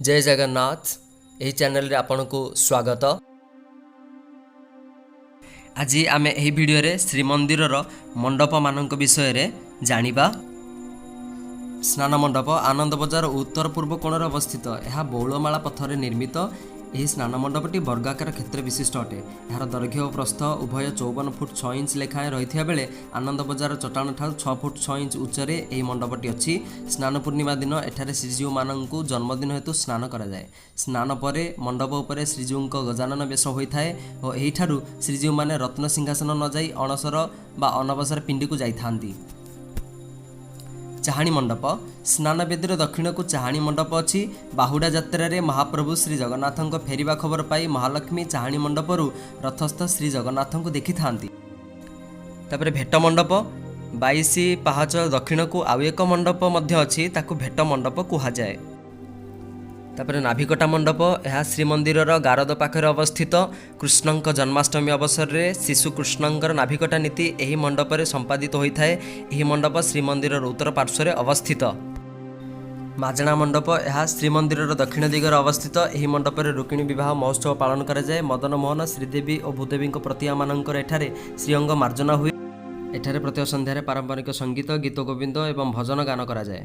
ଜୟ ଜଗନ୍ନାଥ। ଏହି ଚ୍ୟାନେଲରେ ଆପଣଙ୍କୁ ସ୍ୱାଗତ। ଆଜି ଆମେ ଏହି ଭିଡ଼ିଓରେ ଶ୍ରୀମନ୍ଦିରର ମଣ୍ଡପମାନଙ୍କ ବିଷୟରେ ଜାଣିବା। ସ୍ନାନ ମଣ୍ଡପ ଆନନ୍ଦ ବଜାର ଉତ୍ତର ପୂର୍ବ କୋଣରେ ଅବସ୍ଥିତ। ଏହା ବଉଳମାଳା ପଥରରେ ନିର୍ମିତ। ଏହି ସ୍ନାନ ମଣ୍ଡପଟି ବର୍ଗାକାର କ୍ଷେତ୍ର ବିଶିଷ୍ଟ ଅଟେ। ଏହାର ଦୈର୍ଘ୍ୟ ଓ ପ୍ରସ୍ଥ ଉଭୟ 54 ଫୁଟ 6 ଇଞ୍ଚ ଲେଖାଏଁ ରହିଥିବା ବେଳେ ଆନନ୍ଦ ବଜାର ଚଟାଣ ଠାରୁ 6 ଫୁଟ 6 ଇଞ୍ଚ ଉଚ୍ଚରେ ଏହି ମଣ୍ଡପଟି ଅଛି। ସ୍ନାନ ପୂର୍ଣ୍ଣିମା ଦିନ ଏଠାରେ ଶ୍ରୀଜୀଉମାନଙ୍କୁ ଜନ୍ମଦିନ ହେତୁ ସ୍ନାନ କରାଯାଏ। ସ୍ନାନ ପରେ ମଣ୍ଡପ ଉପରେ ଶ୍ରୀଜୀଉଙ୍କ ଗଜାନନ ବେଶ ହୋଇଥାଏ ଓ ଏହିଠାରୁ ଶ୍ରୀଜୀଉମାନେ ରତ୍ନ ସିଂହାସନ ନ ଯାଇ ଅଣସର ବା ଅନବସର ପିଣ୍ଡିକୁ ଯାଇଥାନ୍ତି। ଚାହାଣୀ ମଣ୍ଡପ। ସ୍ନାନବେଦୀର ଦକ୍ଷିଣକୁ ଚାହାଣୀ ମଣ୍ଡପ ଅଛି। ବାହୁଡ଼ା ଯାତ୍ରାରେ ମହାପ୍ରଭୁ ଶ୍ରୀ ଜଗନ୍ନାଥଙ୍କ ଫେରିବା ଖବର ପାଇ ମହାଲକ୍ଷ୍ମୀ ଚାହାଣୀ ମଣ୍ଡପରୁ ରଥସ୍ଥ ଶ୍ରୀ ଜଗନ୍ନାଥଙ୍କୁ ଦେଖିଥାନ୍ତି। ତାପରେ ଭେଟ ମଣ୍ଡପ। 22 ପାହାଚ ଦକ୍ଷିଣକୁ ଆଉ ଏକ ମଣ୍ଡପ ମଧ୍ୟ ଅଛି, ତାକୁ ଭେଟ ମଣ୍ଡପ କୁହାଯାଏ। ତାପରେ ନାଭିକଟା ମଣ୍ଡପ। ଏହା ଶ୍ରୀମନ୍ଦିରର ଗାରଦ ପାଖରେ ଅବସ୍ଥିତ। କୃଷ୍ଣଙ୍କ ଜନ୍ମାଷ୍ଟମୀ ଅବସରରେ ଶିଶୁ କୃଷ୍ଣଙ୍କର ନାଭିକଟା ନୀତି ଏହି ମଣ୍ଡପରେ ସମ୍ପାଦିତ ହୋଇଥାଏ। ଏହି ମଣ୍ଡପ ଶ୍ରୀମନ୍ଦିରର ଉତ୍ତର ପାର୍ଶ୍ୱରେ ଅବସ୍ଥିତ। ମାଜଣା ମଣ୍ଡପ। ଏହା ଶ୍ରୀମନ୍ଦିରର ଦକ୍ଷିଣ ଦିଗରେ ଅବସ୍ଥିତ। ଏହି ମଣ୍ଡପରେ ରୁକ୍ମିଣୀ ବିବାହ ମହୋତ୍ସବ ପାଳନ କରାଯାଏ। ମଦନ ମୋହନ, ଶ୍ରୀଦେବୀ ଓ ଭୂଦେବୀଙ୍କ ପ୍ରତିମାମାନଙ୍କର ଏଠାରେ ଶ୍ରୀଅଙ୍ଗ ମାର୍ଜନା ହୁଏ। ଏଠାରେ ପ୍ରତ୍ୟହ ସନ୍ଧ୍ୟାରେ ପାରମ୍ପରିକ ସଙ୍ଗୀତ, ଗୀତ ଗୋବିନ୍ଦ ଏବଂ ଭଜନ ଗାନ କରାଯାଏ।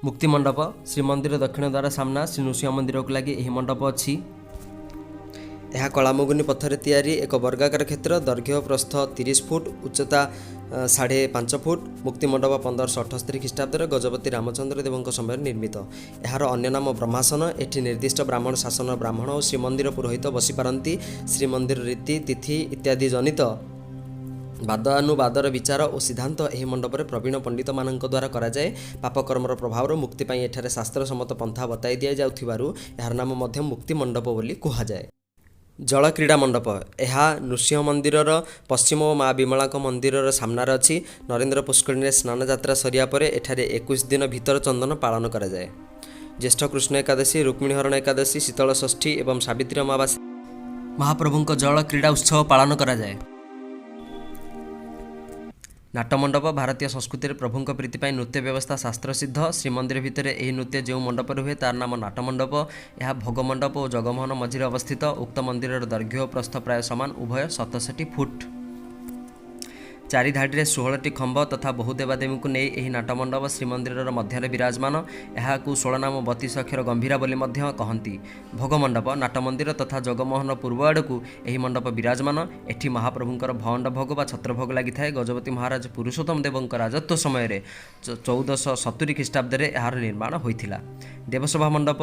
ମୁକ୍ତି ମଣ୍ଡପ। ଶ୍ରୀମନ୍ଦିର ଦକ୍ଷିଣ ଦ୍ୱାର ସାମ୍ନା ଶ୍ରୀ ନୃସିଂହ ମନ୍ଦିରକୁ ଲାଗି ଏହି ମଣ୍ଡପ ଅଛି। ଏହା କଳାମୁଗୁନି ପଥରରେ ତିଆରି ଏକ ବର୍ଗାକାର କ୍ଷେତ୍ର। ଦୈର୍ଘ୍ୟ ପ୍ରସ୍ଥ 30 ଫୁଟ, ଉଚ୍ଚତା 5.5 ଫୁଟ। ମୁକ୍ତି ମଣ୍ଡପ 1578 ଖ୍ରୀଷ୍ଟାବ୍ଦରେ ଗଜପତି ରାମଚନ୍ଦ୍ର ଦେବଙ୍କ ସମୟରେ ନିର୍ମିତ। ଏହାର ଅନ୍ୟ ନାମ ବ୍ରହ୍ମାସନ। ଏଠି ନିର୍ଦ୍ଦିଷ୍ଟ ବ୍ରାହ୍ମଣ ଶାସନ ବ୍ରାହ୍ମଣ ଓ ଶ୍ରୀମନ୍ଦିର ପୁରୋହିତ ବସିପାରନ୍ତି। ଶ୍ରୀମନ୍ଦିର ରୀତି, ତିଥି ଇତ୍ୟାଦି ଜନିତ ବାଦାନୁବାଦର ବିଚାର ଓ ସିଦ୍ଧାନ୍ତ ଏହି ମଣ୍ଡପରେ ପ୍ରବୀଣ ପଣ୍ଡିତମାନଙ୍କ ଦ୍ୱାରା କରାଯାଏ। ପାପକର୍ମର ପ୍ରଭାବରୁ ମୁକ୍ତି ପାଇଁ ଏଠାରେ ଶାସ୍ତ୍ରସମ୍ମତ ପନ୍ଥା ବତାଇ ଦିଆଯାଉଥିବାରୁ ଏହାର ନାମ ମଧ୍ୟ ମୁକ୍ତି ମଣ୍ଡପ ବୋଲି କୁହାଯାଏ। ଜଳକ୍ରୀଡ଼ା ମଣ୍ଡପ। ଏହା ନୃସିଂହ ମନ୍ଦିରର ପଶ୍ଚିମ ଓ ମା ବିମଳାଙ୍କ ମନ୍ଦିରର ସାମ୍ନାରେ ଅଛି। ନରେନ୍ଦ୍ର ପୁଷ୍କରିଣୀରେ ସ୍ନାନ ଯାତ୍ରା ସରିବା ପରେ ଏଠାରେ 21 ଦିନ ଭିତର ଚନ୍ଦନ ପାଳନ କରାଯାଏ। ଜ୍ୟେଷ୍ଠ କୃଷ୍ଣ ଏକାଦଶୀ, ରୁକ୍ମିଣୀ ହରଣ ଏକାଦଶୀ, ଶୀତଳ ଷଷ୍ଠୀ ଏବଂ ସାବିତ୍ରୀ ଅମାବାସ୍ୟା ମହାପ୍ରଭୁଙ୍କ ଜଳ କ୍ରୀଡ଼ା ଉତ୍ସବ ପାଳନ କରାଯାଏ। ନାଟମଣ୍ଡପ। ଭାରତୀୟ ସଂସ୍କୃତିରେ ପ୍ରଭୁଙ୍କ ପ୍ରୀତି ପାଇଁ ନୃତ୍ୟ ବ୍ୟବସ୍ଥା ଶାସ୍ତ୍ରସିଦ୍ଧ। ଶ୍ରୀମନ୍ଦିର ଭିତରେ ଏହି ନୃତ୍ୟ ଯେଉଁ ମଣ୍ଡପରେ ହୁଏ, ତାର ନାମ ନାଟମଣ୍ଡପ। ଏହା ଭୋଗ ମଣ୍ଡପ ଓ ଜଗମୋହନ ମଝିରେ ଅବସ୍ଥିତ। ଉକ୍ତ ମନ୍ଦିରର ଦୈର୍ଘ୍ୟ ଓ ପ୍ରସ୍ଥ ପ୍ରାୟ ସମାନ, ଉଭୟ 67 ଫୁଟ। ଚାରି ଧାଡ଼ିରେ 16ଟି ଖମ୍ବ ତଥା ବହୁ ଦେବାଦେବୀଙ୍କୁ ନେଇ ଏହି ନାଟମଣ୍ଡପ ଶ୍ରୀମନ୍ଦିରର ମଧ୍ୟରେ ବିରାଜମାନ। ଏହାକୁ ଷୋଳନାମ 32 ଅକ୍ଷର ଗମ୍ଭୀରା ବୋଲି ମଧ୍ୟ କହନ୍ତି। ଭୋଗମଣ୍ଡପ। ନାଟମନ୍ଦିର ତଥା ଜଗମୋହନ ପୂର୍ବ ଆଡ଼କୁ ଏହି ମଣ୍ଡପ ବିରାଜମାନ। ଏଠି ମହାପ୍ରଭୁଙ୍କର ଭଅଣ୍ଡ ଭୋଗ ବା ଛତ୍ରଭୋଗ ଲାଗିଥାଏ। ଗଜପତି ମହାରାଜ ପୁରୁଷୋତ୍ତମ ଦେବଙ୍କ ରାଜତ୍ୱ ସମୟରେ 1470 ଖ୍ରୀଷ୍ଟାବ୍ଦରେ ଏହାର ନିର୍ମାଣ ହୋଇଥିଲା। ଦେବସଭା ମଣ୍ଡପ।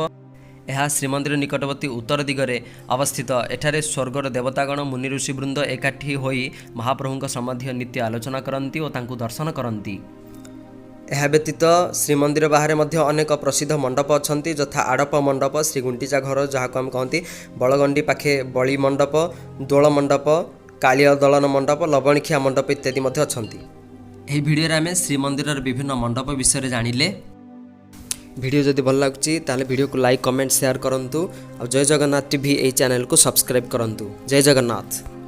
ଏହା ଶ୍ରୀମନ୍ଦିର ନିକଟବର୍ତ୍ତୀ ଉତ୍ତର ଦିଗରେ ଅବସ୍ଥିତ। ଏଠାରେ ସ୍ୱର୍ଗର ଦେବତାଗଣ, ମୁନି ଋଷି ବୃନ୍ଦ ଏକାଠି ହୋଇ ମହାପ୍ରଭୁଙ୍କ ସମ୍ବନ୍ଧୀୟ ନିତ୍ୟ ଆଲୋଚନା କରନ୍ତି ଓ ତାଙ୍କୁ ଦର୍ଶନ କରନ୍ତି। ଏହା ବ୍ୟତୀତ ଶ୍ରୀମନ୍ଦିର ବାହାରେ ମଧ୍ୟ ଅନେକ ପ୍ରସିଦ୍ଧ ମଣ୍ଡପ ଅଛନ୍ତି, ଯଥା ଆଡ଼ପ ମଣ୍ଡପ, ଶ୍ରୀ ଗୁଣ୍ଡିଚା ଘର ଯାହାକୁ ଆମେ କହନ୍ତି, ବଳଗଣ୍ଡି ପାଖେ ବଳି ମଣ୍ଡପ, ଦୋଳ ମଣ୍ଡପ, କାଳିଅ ଦଳନ ମଣ୍ଡପ, ଲବଣଖିଆ ମଣ୍ଡପ ଇତ୍ୟାଦି ମଧ୍ୟ ଅଛନ୍ତି। ଏହି ଭିଡ଼ିଓରେ ଆମେ ଶ୍ରୀମନ୍ଦିରର ବିଭିନ୍ନ ମଣ୍ଡପ ବିଷୟରେ ଜାଣିଲେ। ଭିଡ଼ିଓ ଯଦି ଭଲ ଲାଗୁଛି, ତାହେଲେ ଭିଡ଼ିଓକୁ ଲାଇକ୍, କମେଣ୍ଟ, ସେୟାର କରନ୍ତୁ ଆଉ ଜୟ ଜଗନ୍ନାଥ ଟିଭି ଏହି ଚ୍ୟାନେଲକୁ ସବସ୍କ୍ରାଇବ୍ କରନ୍ତୁ। ଜୟ ଜଗନ୍ନାଥ।